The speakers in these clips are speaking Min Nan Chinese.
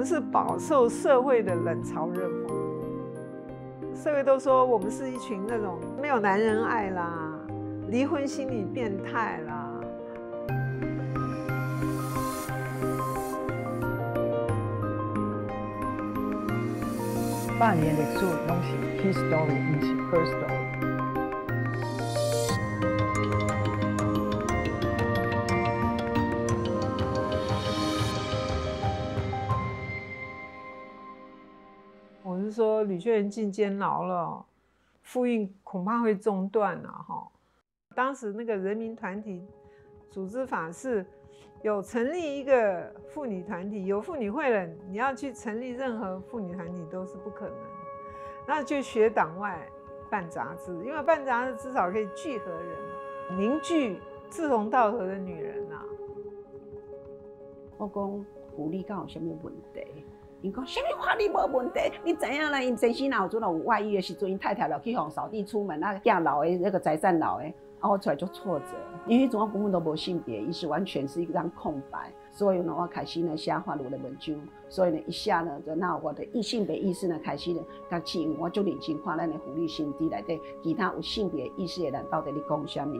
們是飽受社會的冷嘲熱諷，社會都說我們是一群那種沒有男人愛啦，離婚心理變態啦。百年的歷史攏是 his story，毋是 her story。我是說，呂秀蓮進監牢了，婦運恐怕會中斷了哈。當時那個人民團體組織法是有成立一個婦女團體，有婦女會了，你要去成立任何婦女團體都是不可能。那就學黨外辦雜誌，因為辦雜誌至少可以聚合人，凝聚志同道合的女人啊。我講婦女敢有啥物問題？𪜶講啥物法律無問題？你知影啦？𪜶先生若有陣有外遇的時陣，𪜶太太就去予掃地出門，啊，囝老的那個財產老的，啊，我出來就挫折，因為彼陣我根本都無性別意識，完全是一張空白。所以呢，我開始呢寫法律的文章，所以呢一下呢，就那我的異性別意識呢開始呢覺醒，因為我足認真看咱的婦女新知內底，其他有性別意識的人到底咧講啥物。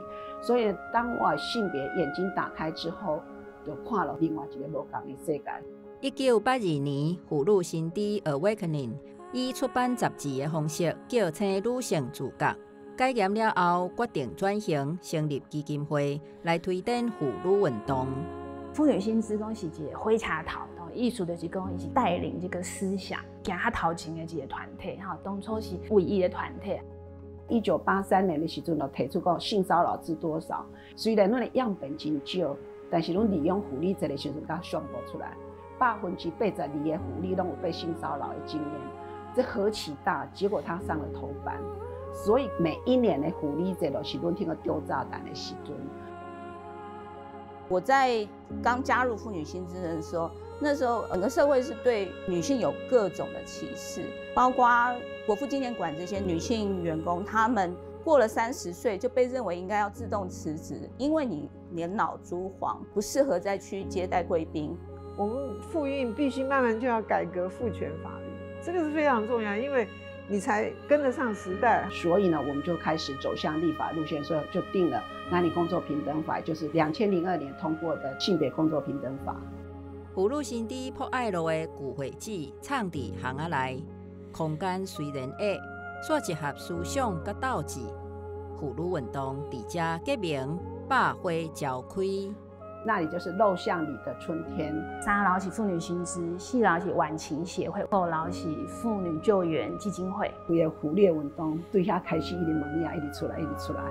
所以當我性別眼睛打開之後，就看了另外一個無仝的世界。1982年，婦女新知 Awakening 以出版雜誌的方式叫醒女性自覺。解嚴了後，決定轉型成立基金會來推展婦女運動。婦女新知講是一個火車頭，意思就是講，伊是帶領這個思想行較頭前的一個團體，吼，當初是唯一的團體。1983年的時陣，就提出講性騷擾知多少？雖然阮的樣本真少，但是阮利用婦女節的時陣，共宣布出來。82%的婦女攏有被性騷擾的經驗，這何其大！結果他上了頭版，所以每一年的婦女節都是阮聽個丟炸彈的時陣。我在剛加入婦女新知的時候，那時候整個社會是對女性有各種的歧視，包括國父紀念館這些女性員工，她們過了30歲就被認為應該要自動辭職，因為你年老珠黃，不適合再去接待貴賓。我們婦運必須慢慢就要改革婦權法律，這個是非常重要，因為你才跟得上時代。所以呢，我們就開始走向立法路線，所以就定了男女工作平等法，就是2002年通過的性別工作平等法。婦女新知博愛路的舊會址藏佇巷仔內，空間雖然狹，卻結合思想佮鬥志。婦女運動佇遮革命百花齊開。那裡就是陋巷裡的春天。三樓是婦女新知，四樓是晚晴協會，五樓是婦女救援基金會。規个婦女運動對遐開始一直萌芽，一直出來，一直出來。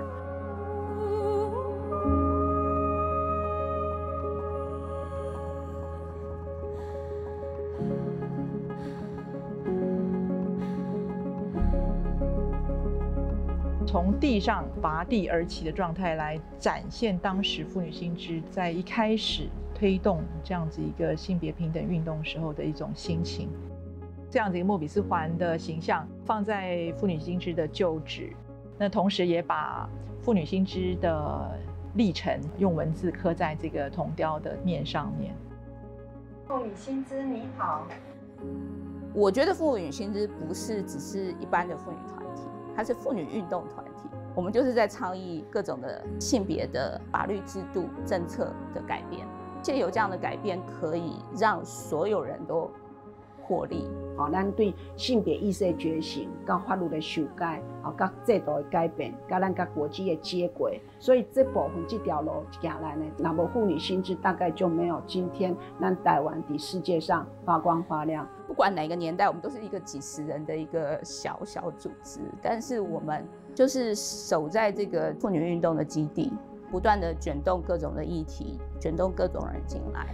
從地上拔地而起的狀態來展現當時婦女新知在一開始推動這樣子一個性別平等運動時候的一種心情。這樣子一個莫比斯環的形象放在婦女新知的舊址，那同時也把婦女新知的歷程用文字刻在這個銅雕的面上面。婦女新知你好，我覺得婦女新知不是只是一般的婦女團體。它是婦女運動團體，我們就是在倡議各種的性別的法律制度、政策的改變。藉由這樣的改變，可以讓所有人都獲利。好，咱對性別意識的覺醒，到法律的修改，好，佮制度的改變，佮咱佮國際的接軌，所以這部分這條路行來呢，若無婦女新知，大概就沒有今天咱台灣佇世界上發光發亮。不管哪個年代，我們都是一個幾十人的一個小小組織，但是我們就是守在這個婦女運動的基地，不斷的捲動各種的議題，捲動各種人進來。